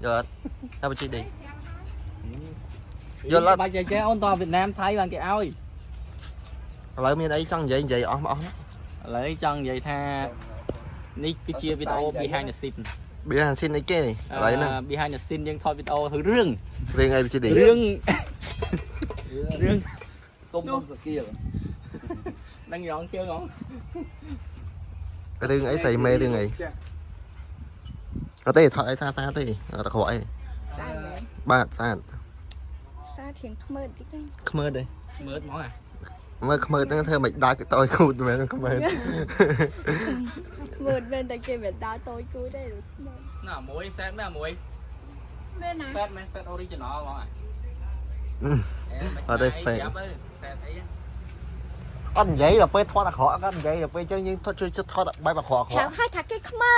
យល់អត់ហើយបញ្ជីឌីយល់អត់ បាច់ចេះចេះអូនតវៀតណាមថៃបានគេឲ្យ ឥឡូវមានអីចង់និយាយនិយាយអស់មកអស់ ឥឡូវចង់និយាយថានេះគឺជាវីដេអូ behind the scene វាហាស៊ីនអីគេឥឡូវហ្នឹង behind the scene យើងថតវីដេអូរឿង រឿងអីបញ្ជីឌី រឿងរឿង គុំគុំសកៀល នឹងយ៉ងជើងហង រឿងអីស្រីមេរឿងអីអត់ទេថតអីសាសាទេអត់ក្រក់អី ស្អាតមែន បាទស្អាត សាធៀងខ្មើតិចហ្នឹង ខ្មើទេ មើលហ្មងអា មើលខ្មើហ្នឹងធ្វើមិនដើរតយគូតមែនខ្មើ ខ្មើមែនតែគេមិនដើរតូចគូទេខ្មើ ណាមួយសែតណាមួយ មែនណា សែតមែនសែត original ហ្មងអា អត់ទេ fake ប្រាប់ទៅសែតអី អត់និយាយដល់ពេលថតអាក្រក់គាត់និយាយដល់ពេលអញ្ចឹងយើងថតជួយចិត្តថតបែបអាក្រក់អាក្រក់ ប្រាប់ឲ្យថាគេខ្មើ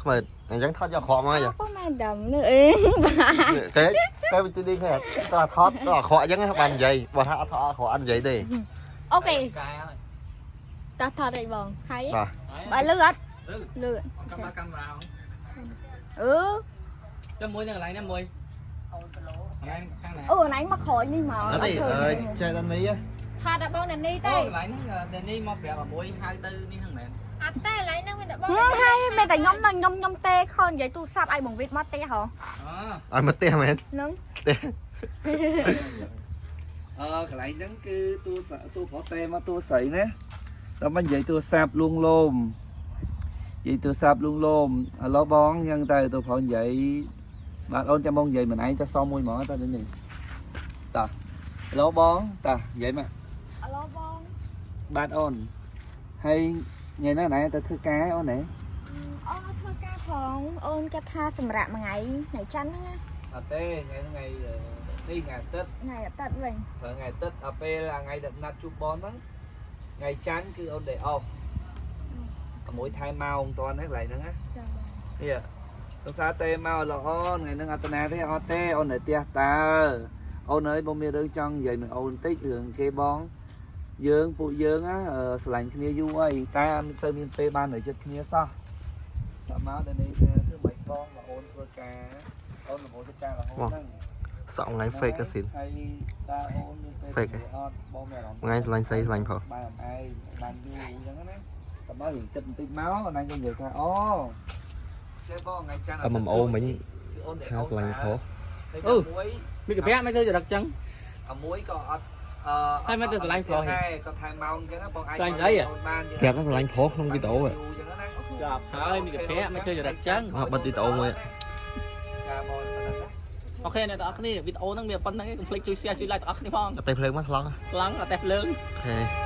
ខ្មើអញ្ចឹងថតយកអាក្រក់មក ប៉ុន្មានដំនេះអេបាទ គេគេវិធីនេះគេតើថតដល់អាក្រក់អញ្ចឹងបាននិយាយបើថាអត់ថតអាក្រក់អត់និយាយទេ OK កែហើយ តោះថតអីបងហើយ បាទ បើលឺអត់ លឺ លឺ កាមេរ៉ាកាមេរ៉ា អឺ ចាំមួយនឹងកន្លែងណាមួយអូសឡូកន្លែងខាងណា អូណៃមកក្រោយនេះមក អត់ទេអើយចេះដល់នេះ ថតតែបងដានី អូ ទេ កន្លែងហ្នឹងដេនីមកប្រាប់អាមួយហៅទៅនេះហ្នឹងមែន អត់ទេកន្លែងហ្នឹងមានតែបង ហើយមែនតែខ្ញុំនឹងខ្ញុំខ្ញុំទេខននិយាយទូរស័ព្ទឲ្យបងវិតមកទេហ៎ អ ឲ្យមកផ្ទះមែន ហ្នឹង ផ្ទះ អឺកន្លែងហ្នឹងគឺតួតួប្រុសទេមកតួស្រីណាដល់មកនិយាយទូរស័ព្ទលួងលោមនិយាយទូរស័ព្ទលួងលោមឥឡូវបងយ៉ាងតែតួប្រុសនិយាយបាទអូនចាំបងនិយាយមិនឯងតែសមមួយហ្មងតើនេះតោះឥឡូវបងតោះនិយាយមក អាឡូបង បាទអូនហើយថ្ងៃហ្នឹងណែទៅធ្វើការអូនណែ អូធ្វើការផងអូនគាត់ថាសម្រាប់មួយថ្ងៃថ្ងៃច័ន្ទហ្នឹងណា អត់ទេថ្ងៃហ្នឹងថ្ងៃនេះថ្ងៃអាទិត្យ ថ្ងៃអាទិត្យវិញ ព្រោះថ្ងៃអាទិត្យដល់ពេលថ្ងៃដែលណាត់ជួបបងហ្នឹងថ្ងៃច័ន្ទគឺអូន day off មួយថែម៉ោងតន់ហ្នឹងកន្លែងហ្នឹងណា ចាបង នេះសង្សារទេមកល្អថ្ងៃហ្នឹងអត់ណាទេអត់ទេអូននៅផ្ទះតើអូនអើយបងមានរឿងចង់និយាយនឹងអូនបន្តិចរឿងគេបងយើងពួកយើងណាស្រឡាញ់គ្នាយូរហើយតែអត់សូវមានពេលបាននៅចិត្តគ្នាសោះដល់មកដល់នេះថាធ្វើម៉េចបងបើអូនធ្វើការអូនរវល់ធ្វើការរហូតហ្នឹង សក់ថ្ងៃ fake ក៏ស៊ីន ហើយតើអូនមានពេល fake អត់បងមានអារម្មណ៍ ថ្ងៃស្រឡាញ់ស្រីស្រឡាញ់ប្រុស បែបឯងបានយូរអញ្ចឹងណាតែមករឿងចិត្តបន្តិចមកអូនឯងក៏និយាយថាអូចេះបងថ្ងៃច័ន្ទ MMO មិញ គឺអូន ថាស្រឡាញ់ប្រុស អឺមួយ មីកាប្រាក់មិនធ្វើចរិតចឹង អាមួយក៏អត់អឺ ហើយមិនទៅស្រឡាញ់ប្រុស ដែរក៏ថែមម៉ោងអញ្ចឹងបងអាច ស្រឡាញ់ស្រីហ៎ អូនបាន ប្រាប់ថាស្រឡាញ់ប្រុសក្នុងវីដេអូហ៎ យូរអញ្ចឹងណា ចាប់ហើយមីកាប្រាក់មិនធ្វើចរិតចឹង អត់បិទវីដេអូមួយ ការមកប៉ុណ្ណឹងណា OK អ្នកទាំងអស់គ្នាវីដេអូហ្នឹងមានប៉ុណ្្នឹងឯងកុំភ្លេចជួយ share ជួយ like ទាំងអស់គ្នាផង អត់ទេភ្លើងមកខ្លង ខ្លាំងអត់ទេភ្លើង OK